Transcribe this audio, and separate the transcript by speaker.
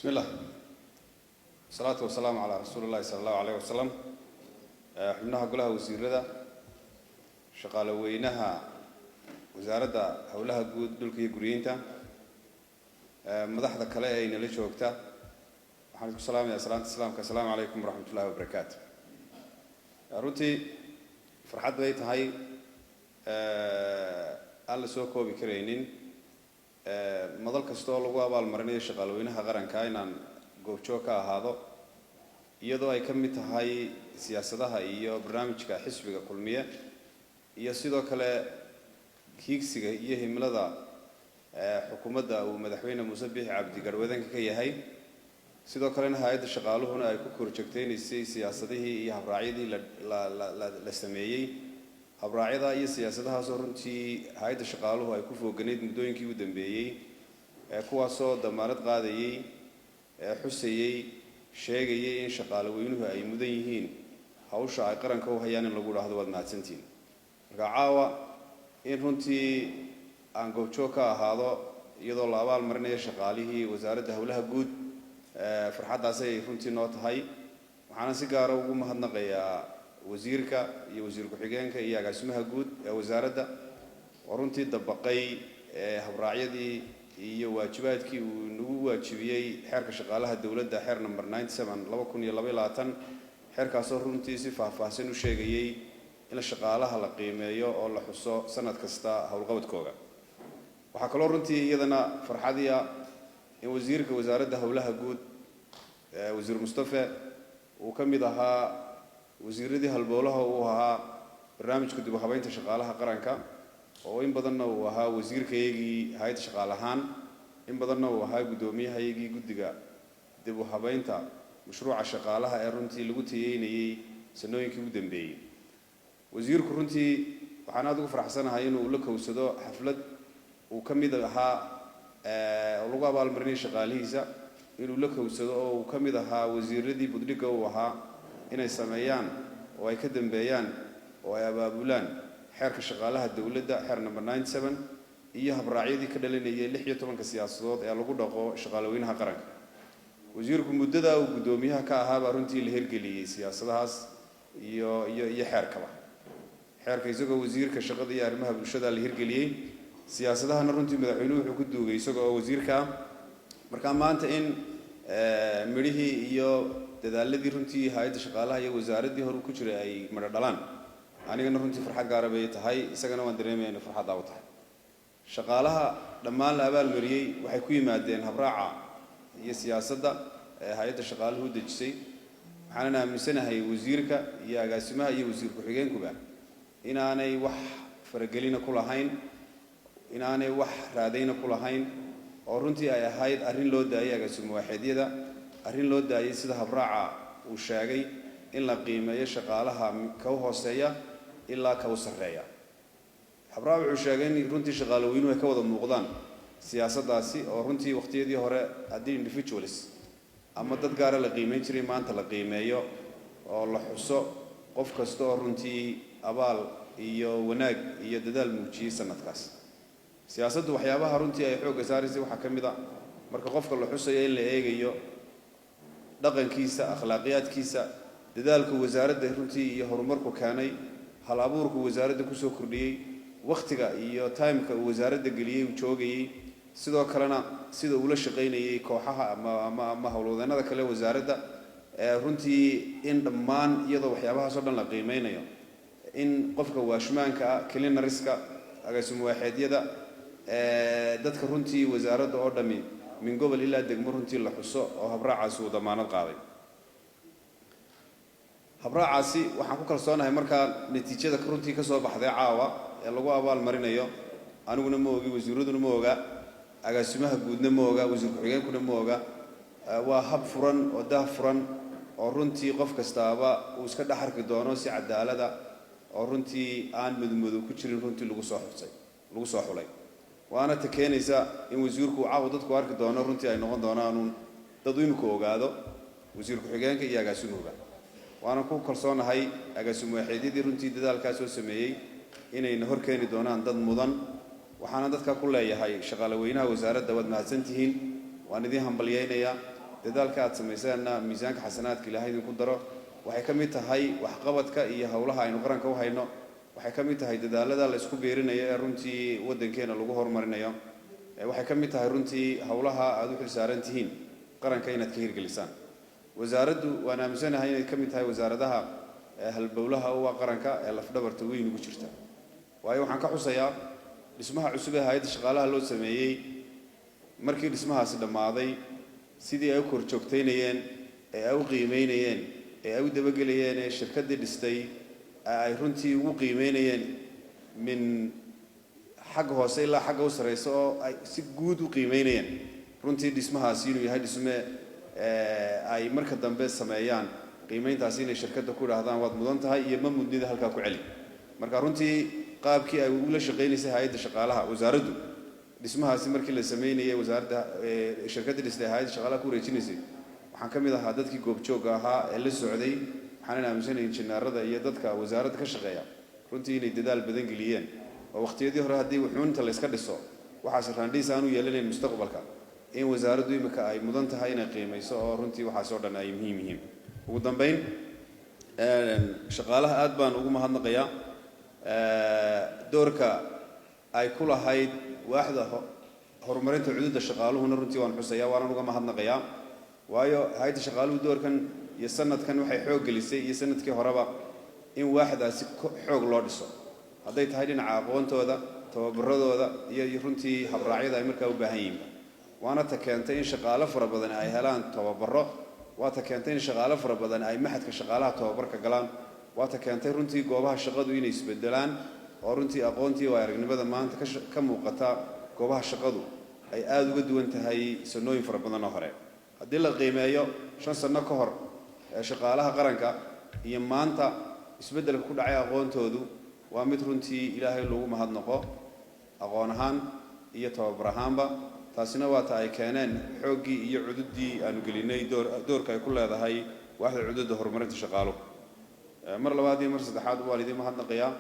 Speaker 1: Bismillah, wasalaatu wasalaamu calaa rasuuli llahi sala allahu alayh wasalam. Xubnaha golaha wasiirada, shaqaale weynaha Wasaaradda Howlaha Guud, Dhulka iyo Guryeynta, madaxda kale ee inala joogta, waxaan isku salaamayaa salaanta Islaamka. Asalaamu calaykum waraxmat ullahi wabarakaatu. Runtii farxad bay tahay aan la soo koobi karaynin madal kasta oo lagu abaalmarinayo shaqaalweynaha qaranka inaan goobjoog ka ahaado, iyadoo ay ka mid tahay siyaasadaha iyo barnaamijka xisbiga Kulmiye iyo sidoo kale hiigsiga iyo himilada xukuumadda uu Madaxweyne Muuse Biixi Cabdi garhwadanka ka yahay. Sidoo kalena hay-adda shaqaaluhuna ay ku korjoogteynaysay siyaasadihii iyo habraacyadii la sameeyey, habraacyada iyo siyaasadahaasoo runtii hay-adda shaqaaluhu ay ku fooganayd muddooyinkii u dambeeyey, kuwaasoo damaanad qaadayey, xusayey, sheegayay in shaqaale weynuhu ay mudan yihiin hawsha ay qaranka u hayaan in lagu dhahdo waad mahadsantihiin. Marka caawa in runtii aan goobjoog ka ahaado iyadoo la abaal marinayo shaqaalihii Wasaaradda Howlaha Guud, farxaddaasay runtii noo tahay. Waxaana si gaara ugu mahadnaqayaa wasiirka iyo wasiir ku-xigeenka iyo agaasimaha guud ee wasaaradda oo runtii dabaqay habraacyadii iyo waajibaadkii uu nagu waajibiyey xeerka shaqaalaha dowladda, xeer number 97/2022, xeerkaasoo runtii si faahfaahsan u sheegayey in shaqaalaha la qiimeeyo oo la xuso sanad kasta howlqabadkooga. Waxaa kaloo runtii iyadana farxadii ah in wasiirka Wasaaradda Howlaha Guud, Wasiir Mustafe, uu ka mid ahaa wasiiradii halbowlaha uu ahaa barnaamijka dib u habeynta shaqaalaha qaranka, oo in badanna uu ahaa wasiirkayagii hay-adda shaqaale ahaan, in badanna uu ahaa guddoomiyahayagii guddiga dib u habeynta mashruuca shaqaalaha ee runtii lagu tayeynayey sanooyinkii ugu dambeeyey. Wasiirku runtii waxaan aada ugu faraxsanahay inuu la kowsado xaflad uu ka mid ahaa oo lagu abaalmarinayay shaqaalihiisa, inuu la kowsado oo uu ka mid ahaa wasiiradii budhigga uu ahaa inay sameeyaan oo ay ka dambeeyaan oo ay abaabulaan xeerka shaqaalaha dowladda, xeer number 97, iyo habraacyadii ka dhalinayay 16-ka siyaasadood ee lagu dhaqo shaqaalaweynaha qaranka. Wasiirku muddada uu guddoomiyaha ka ahaabaa runtii la hirgeliyey siyaasadahaas iyo xeerkaba. Xeerka isagoo wasiirka shaqada iyo arrimaha bulshada la hirgeliyey, siyaasadahana runtii madaxweynuhu wuxuu ku duugay isaga oo wasiirka ah. Marka maanta in midhihii iyo dadaaladii runtii hay-adda shaqaalaha iyo wasaaraddii hore ku jiray ay midho dhalaan, anigana runtii farxad gaara bay tahay, isagana waan dareemaya inay farxaddaa u tahay. Shaqaalaha dhammaan la abaalmariyey waxay ku yimaadeen habraaca iyo siyaasadda ee hay-adda shaqaaluhu u dejisay. Waxaanan aaminsanahay wasiirka iyo agaasimaha iyo wasiir ku-xigeenkuba inaanay wax faragelina ku lahayn, inaanay wax raadayna ku lahayn, oo runtii ay ahayd arrin loo daayay agaasimo waaxeedyada, arrin loo daayay sida habraaca uu sheegay in la qiimeeyo shaqaalaha ka u hooseeya ilaa ka u sarreeya. Habraac wuxuu sheegay in runtii shaqaale weynuhu ay ka wada muuqdaan siyaasaddaasi, oo runtii waqtiyadii hore haddii individuals ama dad gaara la qiimeyn jiray, maanta la qiimeeyo oo la xuso qof kasta oo runtii abaal iyo wanaag iyo dadaal muujiyey sanadkaas. Siyaasaddu waxyaabaha runtii ay xoogga saaraysay waxaa ka mid a marka qofka la xusayo in la eegayo dhaqankiisa, akhlaaqiyaadkiisa, dadaalka wasaaradda runtii iyo horumarku keenay, hal abuurku wasaaradda kusoo kordhiyey, wakhtiga iyo timeka uu wasaaradda geliyey uu joogayey, sidoo kalena sida uu la shaqaynayey kooxaha ama howlwadeenada kale wasaaradda. Runtii in dhammaan iyadoo waxyaabahaas oo dhan la qiimeynayo, in qofka watchmanka ah, cleaneriska, agaasimo waaxeedyada, dadka runtii wasaaradda oo dhami min gobol ilaa degmo runtii la xuso oo habraacaasi uu damaanad qaaday. Habraacaasi waxaan ku kalsoonahay markaa natiijada runtii ka soo baxday caawa ee lagu abaal marinayo, aniguna ma ogi, wasiiraduna ma oga, agaasimaha guudna ma oga, wasiir ku-xigeenkuna ma oga. Waa hab furan oo daah furan oo runtii qof kastaaba uu iska dhex arki doono si cadaalada oo runtii aan madmadow ku jirin runtii lagu soo xusay, lagu soo xulay. Waana ta keenaysa in wasiirku caawa dadku arki doono runtii ay noqon doonaanuun dad uu imika ogaado wasiir ku-xigeenka iyo agaasimuhuba. Waana ku kalsoonahay agaasimo waaxeedyadii runtii dadaalkaa soo sameeyey inayna hor keeni doonaan dad mudan. Waxaana dadka ku leeyahay, shaqaale weynaha wasaaradda, waad mahadsantihiin, waan idiin hambalyaynayaa. Dadaalka aad samayseenna miisaanka xasanaadka Ilaahay idinku daro. Waxay ka mid tahay waxqabadka iyo howlaha aynu qaranka u hayno. Waxay ka mid tahay dadaalada la isku beerinayo ee runtii waddankeena lagu horumarinayo. Waxay ka mid tahay runtii howlaha aada u xil saaran tihiin qaranka inaad ka hirgelisaan. Wasaaraddu waan aaminsanahay inay ka mid tahay wasaaradaha halbowlaha u ah qaranka ee lafdhabarta weyn ugu jirta, waayo waxaan ka xusayaa dhismaha cusub ee hay-adda shaqaalaha loo sameeyey. Markii dhismahaasi dhammaaday, sidii ay u kor joogtaynayeen ee ay u qiimeynayeen ee ay u dabagelayeen ee shirkaddii dhistay ay runtii ugu qiimeynayeen min xagga hoose ilaa xagga u sarreysa, oo ay si guud u qiimeynayeen runtii dhismahaasi inuu yahay dhisme ay marka dambe sameeyaan qiimeyntaasi, inay shirkadda ku idhaahdaan "Waad mudan tahay" iyo "Ma mudnida, halkaa ku celi." Marka runtii qaabkii ay ula shaqaynaysay hay-adda shaqaalaha wasaaraddu dhismahaasi markii la sameynayay, wasaaradda shirkaddii dhistay hay-adda shaqaalaha ku wareejinaysay, waxaan ka mid ahaa dadkii goobjoogga ahaa ee la socday. Waxaanan aaminsanay injineerada iyo dadka wasaaradda ka shaqeeya runtii inay dadaal badan geliyeen, oo waqtiyadii hore haddii wuxuunta la iska dhiso waxaas raandhiis aanu yeelanayn mustaqbalka, in wasaaraddu imika ay mudan tahay inay qiimayso, oo runtii waxaas oo dhan ay muhiim yihiin. Ugu dambayn, shaqaalaha aad baan ugu mahadnaqayaa doorka ay ku lahayd waaxda horumarinta cududa shaqaaluhuna. Runtii waan xusayaa, waanan uga mahadnaqayaa, waayo hay-adda shaqaaluhu doorkan iyo sanadkan waxay xoog gelisay, iyo sanadkii horeba, in waaxdaasi xoog loo dhiso, hadday tahay dhinaca aqoontooda, tababaradooda iyo runtii habraacyada ay markaa u baahan yihiinba. Waana ta keentay in shaqaalo fara badan ay helaan tababaro. Waa ta keentay in shaqaalo fara badan ay maxadka shaqaalaha tababarka galaan. Waa ta keentay runtii goobaha shaqadu inay isbedelaan, oo runtii aqoontii oo aragnimada maanta ka muuqata goobaha shaqadu ay aada uga duwan tahay sanooyin fara badan oo hore. Haddii la qiimeeyo 5 sano ka hor shaqaalaha qaranka iyo maanta, isbeddelka ku dhacay aqoontoodu waa mid runtii Ilaahay lagu mahadnaqo, aqoon ahaan iyo tababar ahaanba. Taasina waa ta ay keeneen xooggii iyo cududii aanu gelinay doorka ay ku leedahay waaxda cududda horumarinta shaqaaluhu. Mar labaad iyo mar saddexaad waan idiin mahadnaqayaa.